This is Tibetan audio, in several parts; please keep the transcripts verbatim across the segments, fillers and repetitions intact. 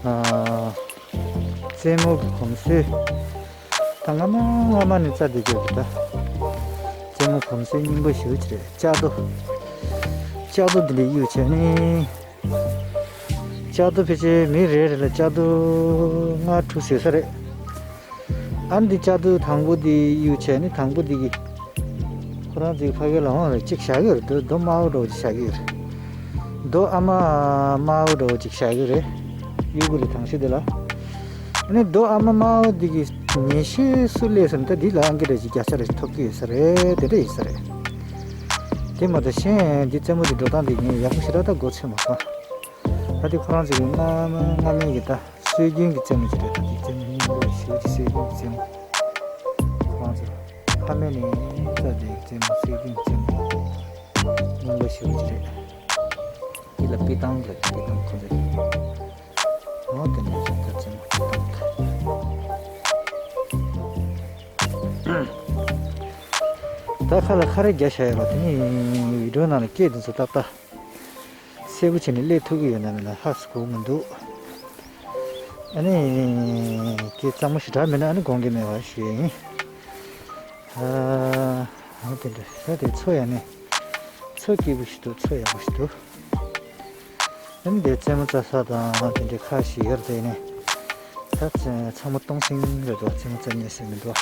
ཨ། རྩེད་མོ་གི་གོམས་སྲོལ། ད་སྔ་མ་སྔ་མ་ནས་རྩ་དེ་རྒྱབ་ཀྱི་ད། རྩེད་མོ་གོམས་སྲོལ་རྙིང་པ་ཞེ་པོ་ཅིག་རེད། ལྕགས་རྡོ། ལྕགས་རྡོ་འདི་འདྲ་གཡུག་བྱས་ནས། ལྕགས་རྡོ་ཕལ་ཆེར་མི་རེ་རེ་ལ་ལྕགས་རྡོ་ལྔ་དྲུག་ཟེར་ས་རེད། ཨ་ནི་འདི་ལྕགས་རྡོ་དང་པོ་འདི་གཡུག་བྱས་ནས་དང་པོ་འདི་གི། ཁོ་རང་ཚོའི་ཕ་གི་ལ་འོང་རེད། གཅིག་བཞག་གི་ཡོད་རེད། རྡོ་རྡོ་དམར་པོ་འདྲ་བོ་ཅིག་བཞག་གི་ཡོད་རེད། རྡོ་ཨ་མ་དམར་པོ་འདྲ་བོ་ཅིག་བཞག་གི་རེད། གཡུ་གུ་རེད་དང་ཤོས་དེ་ལ། ཨ་ནི་རྡོ་ཨ་མ་དམར་པོ་འདི་གི་ཉེ་ཤོས་སུ་སླེབས་སོང་ན་ད་འདི་ལ་ཨང་ཀི་འདྲ་ཅིག་བརྒྱ་ཆ་རེ་ཐོབ་ཀྱི་ཡོད་ས་རེད། དེ་འདྲ་ཡིན་ས་རེད། དེ་མ་གཏོགས་གཞན་འདི་རྩེད་མོ་འདི་འགྲོ་སྟངས་འདི་ངས་ཡག་པོ་ཞེ་དྲག་ད་མགོ་ཚོས་མ་སོང་། ད་འདི་ཁོ་རང་ཚོ་གི་སྔ་སྔ་མའི་གི་ད་སྲོལ་རྒྱུན་གྱི་རྩེད་མོ་ཅིག་རེད། ད་འདི་རྩེད་མོ་སྙིང་པོ་ཞེ་པོ་ཅིག་སྲོལ་རྒྱུན་གྱི་རྩེད་མོ། ཁོ་རང་ཚོ་ཕ་མེས་ནས་རྩ་འདི་རྩེད་མོ་སྲོལ་རྒྱུན་གྱི་རྩེད་མོ་སྙིང་པོ་ཞེ་པོ་ཅིག་རེད། འདི་ལ་པི་ཏང་རེད། པི་ཏང་ཁོ་ཚོ་གི། འོ་དེ་འདྲ་ཞིག་ད་རྩེད་མོ་སྟོན་ད། ཁ་ལ་ཁ་རས་རྒྱག་བཞག་ཡོད་ར། དེ་ནི་བི་ཌིའོ་ནང་ལ་སྐད་དེ་ཚོ་ཏག་ཏག་གསལ་པོ་བྱས་ནས་སླེབས་ཐུབ་ཀྱི་ཡོད་ན་མེད་ན་ཧ་གོ་མི་འདུག་ཨ་ནི་སྐད་གཙང་མ་ཞེ་དྲག་མེད་ན་ཨ་ནི་དགོངས་འགལ་མེད་པ་ཞུ་ཡ་ཡིན། ཨ་འོ་དེ་འདྲ་ས་དེ་མཚོ་ཡ་ནི་མཚོ་སྐྱིད་པོ་ཞིག་འདུག་མཚོ་ཡག་པོ་ཞིག་འདུག་ཨ་ནི་དེ་རྩེད་མོ་རྩེ་ས་དང་དེ་འདྲའི་ཁ་ཤས་ཡོད་རེད་དེ་ནས། ད་ཚང་མ་སྟོང་སེང་རེད་འདུག་རྩེད་མོ་རྩེ་མཁན་ཟེར་མི་འདུག་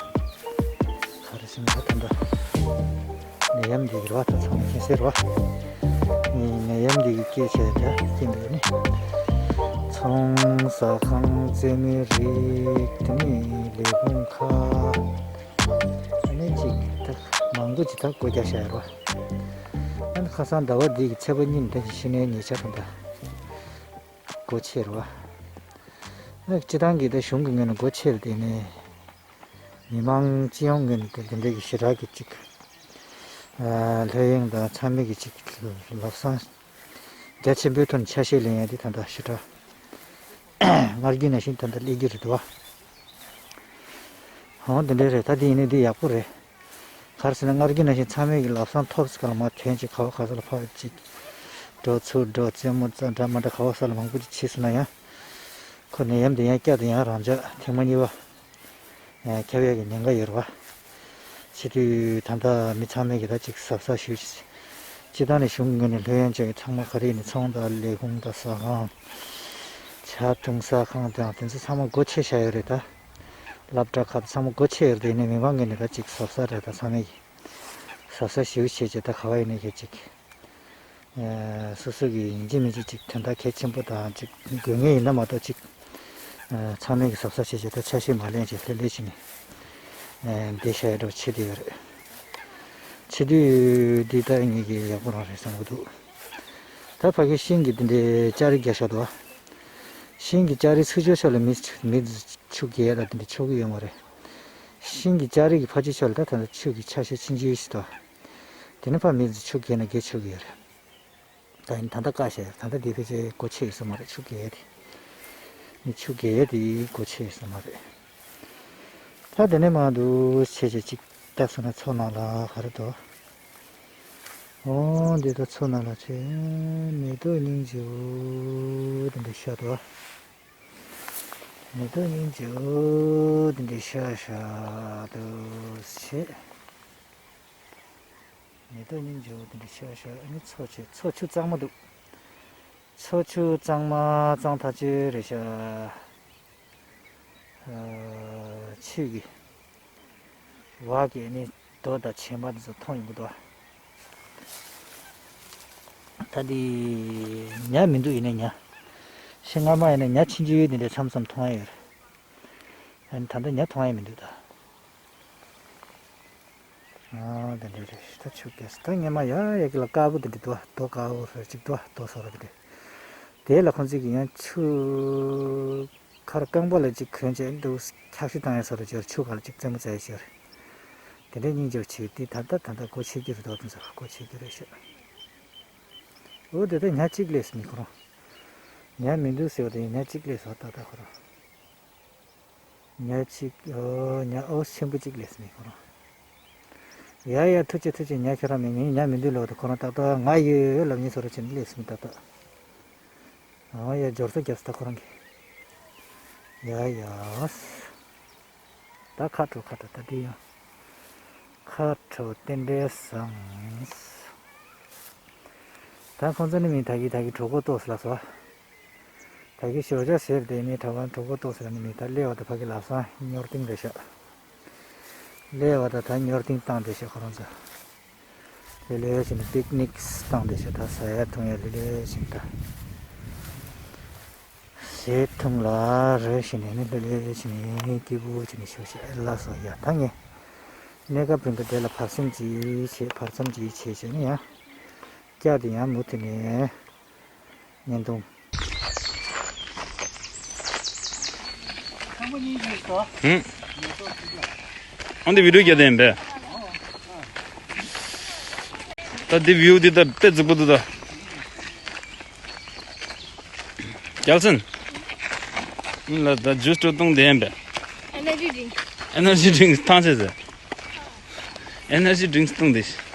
ག་རེ་ཟེར་ན་ད་ད་ལྟ་ནད་ཡམས་འདི་གི་རེད་བ། ད་ཚང་མ་མཁྱེན་གསལ་རེད་བ། ནད་ཡམས་འདི་གི་སྐད་ཆ་ད་སྐད་འདི་ནི་ཚོང་ཟ་ཁང་རྩེད་མོའི་རིགས་དེ་ནི་ལས་ཁུངས་ཁག་ཨ་ནི་ཅིག་ད་མང་པོ་ཅིག་ད་སྒོ་རྒྱག་བཞག་ཡོད་རེད་བ། ཨ་ནི་ཁ་སང་ཟླ་བ་འདི་གི་ཚེས་པ་གཉིས་ནས་ད་ཅིག་ཕྱི་ནས་ཉེ་ཆར་དང་ད་སྒོ་ཕྱེ་རེད་བ། ཨ་སྤྱི་བཏང་གི་ད་གཞུང་གི་ངོས་ནས་སྒོ་ཕྱེ་རེད་དེ་ནས་མི་མང་སྤྱི་ཡོངས་ངོས་ནས་ད་འདི་འདྲའི་གི་ཞེ་དྲག་གི་ཅིག་ལྷོད་གཡེང་དང་ཚང་མས་གི་ཅིག་ལམ་སང་རྒྱ་ཆེན་པོའི་ཐོག་ནས་ཆ་ཤས་ལེན་ཡ་དེ་ད་ལྟ་ཞེ་དྲག་སྔར་རྒྱུན་ནང་བཞིན་ད་ལྟ་སླེབས་ཀྱི་རེད་འདུག་བ། འོ་འདི་འདྲ་རེད། ད་འདི་ཡིན་ནའི་འདི་ཡག་པོ་རེད། ག་རེ་ཟེར་ན་སྔར་རྒྱུན་ནང་བཞིན་ཚང་མས་ཀྱི་ལམ་སང་ཐོབ་ཚེ་ག་ལ་མར་ཐོན་ཅིག་ག་བ་ག་ས་ལ་ཕར་ཅིག་འགྲོ་ཚུར་འགྲོ་རྩེད་མོ་རྩེ་འདྲ་མ་འདྲ་ག་བ་ས་ལ་མང་པོ་ཅིག་བྱས་སོང་ན་ཡང་། ཁོ་ནད་ཡམས་འདི་ཡང་བསྐྱར་དུ་ཡང་རང་འཇགས་ཐེངས་མ་གཉིས་པ་ཁྱབ་ཡག་གི་ཉེན་ཁ་ཡོད་རེད་བ། བྱེད་དུས་ད་ལྟ་མི་ཚང་མས་ཀྱི་ད་ཅིག་གཟབ་གཟབ་ཞུ། སྤྱི་བཏང་ནས་གཞུང་གི་ངོས་ནས་ལྷོད་གཡེང་བྱ་ཡི་ཚང་མ་ག་རེ་ཡིན་ནའི་ཚོང་དང་ལས་ཁུངས་དང་ཟ་ཁང་། ཇ་འཐུང་ས་ཁང་དང་དེ་ཚོ་ཚང་མ་སྒོ་ཕྱེ་བཞག་ཡོད་རེད་ད། སློབ་གྲྭ་ཁག་ཚང་མ་སྒོ་ཕྱེ་ཡོད་རེད་དེ་ཡིན་ནའི་མི་མང་ངོས་ནས་ད་ཅིག་གཟབ་གཟབ་རེད་ད་ཚང་མས་ཀྱི། གཟབ་གཟབ་ཞུ་བྱས་བྱས་ད་ག་བ་ཡིན་ནའི་ཀྱི་ཅིག་སོ་སོ་གི་ཡིན་གཅིག་མིན་གཅིག་ཅིག་དོན་དག་གལ་ཆེན་པོ་དང་ཅིག་དགོས་ངེས་ཡིན་ན་མ་གཏོགས་ཅིག་ཚང་མས་ཀྱི་གཟབ་གཟབ་བྱས་བྱས་ད་ཆ་ཤས་མ་ལེན་བྱས་ལྷོད་ལྷོད་བྱས་ནས་བསྡད་བཞག་ཡ་འདྲ་བོ་བྱེད་བསྡད་ཡོད་རེད། བྱེད་དུས་འདི་ལྟར་ངེད་ཀྱི་ཡག་པོ་རང་རེད་བསམ་གྱི་འདུག་ད་ཕ་གི་ཤིང་གི་འདི་འདྲའི་ལྕགས་རི་རྒྱག་བཞག་འདུག་ཤིང་གི་ལྕགས་རི་ཚུར་ཕྱོགས་ཕྱོགས་ལ་མི་མི་ཚོ་ཆུ་རྐྱལ་ལ་འདི་འདྲ་ཆོག་གི་ཡོད་མ་རེད། ཤིང་གི་ལྕགས་རི་གི་ཕར་ཕྱོགས་ཕྱོགས་ལ་ད་ད་ལྟ་ཆུ་གི་ཆ་ཤས་ཆུང་ཆུང་ཞིག་འདུག་དེ་ནས་ཕར་མི་ཚོ་ཆུ་རྐྱལ་ན་རྐྱལ་ཆོག་གི་ཡོད་རེད། ད་ཡིན་ད་ལྟ་བཀག་བཞག་ཡོད། ད་ལྟ་འདི་ཕལ་ཆེར་སྒོ་ཕྱེ་ཡོད་ས་མ་རེད། ཆུ་རྐྱལ་དེ། མི་ཆུ་རྐྱལ་དེ་སྒོ་ཕྱེ་ཡོད་ས་མ་རེད། ད་དེ་ནས་མར་འདུག་བྱས་བྱས་ཅིག་ལྟ་སོང་ན་མཚོ་ནང་ལ་ག་རེ་འདུག་འོ་འདི་ད་མཚོ་ནང་ལ་བྱས་མེ་ཏོག་སྙིང་རྗེ་པོ་དེ་འདྲ་ཤར་འདུག་མེ་ཏོག་སྙིང་རྗེ་པོ་དེ་འདྲ་ཤར་ཤར་འདུག་བྱས། མེ་ཏོག་སྙིང་རྗེ་པོ་དེ་འདྲ་ཤར་ཤར། ཨ་ནི་མཚོ་ཆེ། མཚོ་ཆུ་གཙང་མ་འདུག་མཚོ་ཆུ་གཙང་མ་གཙང་ཐག་ཆོད་རེད་ཤག་ཨ། ཆུ་གི་འོག་གི་ཨ་ནི་རྡོ་དང་བྱེ་མ་དེ་ཚོ་མཐོང་ཡོང་གི་འདུག་ད་འདི་ཉ་མི་འདུག་ཡིན་ནའི་ཉ། ཤིང་སྔ་མ་ཡིན་ན་ཉ་ཆུང་ཆུང་དེ་འདྲ་མཚམས་མཚམས་མཐོང་ཡ་ཡོད་རེད། ཨ་ནི་ད་ལྟ་ཉ་མཐོང་ཡ་མི་འདུག་ད། ཨ། དེ་འདྲ་རེད། ད་ཆུ་རྐྱལ་ས་ད་སྔོན་མ་ཡ་ཡ་གི་ལ་དཀར་པོ་དེ་འདྲ་འདུག་རྡོ་དཀར་པོ་རེད་ཅིག་འདུག་རྡོ་སོ་ར་དེ་འདྲ། དེ་ལ་ཁོང་ཚོས་ཀྱི་ཡང་ཆུ་ཁར་རྐང་པ་ལ་ཅིག་གོན་བྱས་འདུག་འཁྱག་ཤི་བཏང་ཡ་སོ་ར་ཅིག་ཆུ་ཁ་ལ་ཅིག་རྩེད་མོ་རྩེ་ཡ་ཅིག་རེད། དེ་འདྲའི་སྙིང་རྗེ་པོ་ཆེ། དེ་ད་ལྟ་ད་ལྟ་སྒོ་ཕྱེ་རྒྱུ་རེད་འདུག་དེ་ཚོ་སྒོ་ཕྱེ་རྒྱུ་རེད་ཤག་འོ་དེ་ད་ཉ་གཅིག་སླེབས་སོང་ནི་ཁོ་རང་། ཉ་མི་འདུག་ཟེར་བ་དེ་ཉ་གཅིག་སླེབས་སོང་ད་ལྟ་ཁོ་རང་། ཉ་གཅིག་ཨོ་ཉ་ཨོ་ཆེན་པོ་གཅིག་སླེབས་སོང་ཁོ་རང་། ཡ་ཡ་ཐུགས་རྗེ་ཐུགས་རྗེ། ཉ་ཁྱོད་རང་མེད། ངས་ཉ་མི་འདུག་ལབ་དུས་ཁོ་རང་ཏག་ཏག་ང་ཡོད་ལབ་ཉེས་སོ་ར་བྱས་ནས་སླེབས་སོང་ད་ལྟ། ཨོ་ཡ་འབྱོར་ས་རྒྱབ་སོང་ད་ཁོ་རང་གིས། ཡ་ཡ། ད་ཁ་དྲོ་ཁ་དྲོ་ད་འདི་ཡང་། ཁ་དྲོ་རྟེན་འབྲེལ་བཟང་། ད་ཁོང་ཚོ་ནི་མི་ད་གི་ད་གི་གྲོད་ཁོག་ལྟོགས་སོང་ལབ་སོང་། ད་གི་ཞོགས་ཇ་ཟེར་དེ་ནི་གྲྭ་པ་གྲོད་ཁོག་ལྟོགས་ཟེར་ནི་མི་ད་སླེབས་པ་ད་ཕ་གི་ལམ་སང་ཉོར་ཏིང་རེད་ཤག་སླེབས་པ་ད་ད་ཉོར་ཏིང་བཏང་བསྡད་ཤག་ཁོ་རང་ཚོ། ལེ་ལེ་བྱས་ནས་པིག་ནིག་བཏང་བསྡད་ཤག་ད་ཟ་ཡ་འཐུང་ཡ་ལེ་ལེ་བྱས་ནས་ད། ཞེ་འཐུང་ལ་རོལ་བྱས་ནས་ནི་ལེ་ལེ་བྱས་ནས་སྐྱིད་པོ་བྱས་ནས་བཞུགས་ཤག་ཨེ་ལགས་སོ། ཡ་ད་ངས་གནས་སྐབས་རིང་གི་དེ་ལ་བར་གསུམ་ཅིག་བྱས་བར་མཚམས་ཅིག་བྱས་བྱས་ནས་ཡང་བསྐྱར་དུ་ཡང་མུ་མཐུད་ནས་བརྙན་ཐུང་། ཨང་། ཨང་འདི་བི་ཌིའོ་རྒྱག་བསྡད་ཡིན་པས། ད་འདི་བིའུ་འདི་ད་དཔེ་རྫིག་པོ་འདུག་ད། རྒྱལ་སོན། ལ་ད་ཇུས་སྤྲོད་གཏོང་བསྡད་ཡིན་པས། Energy drink. Energy drink ཐང་ཆད་ཟེར། Energy drinks བཏུང་བསྡད་ཤག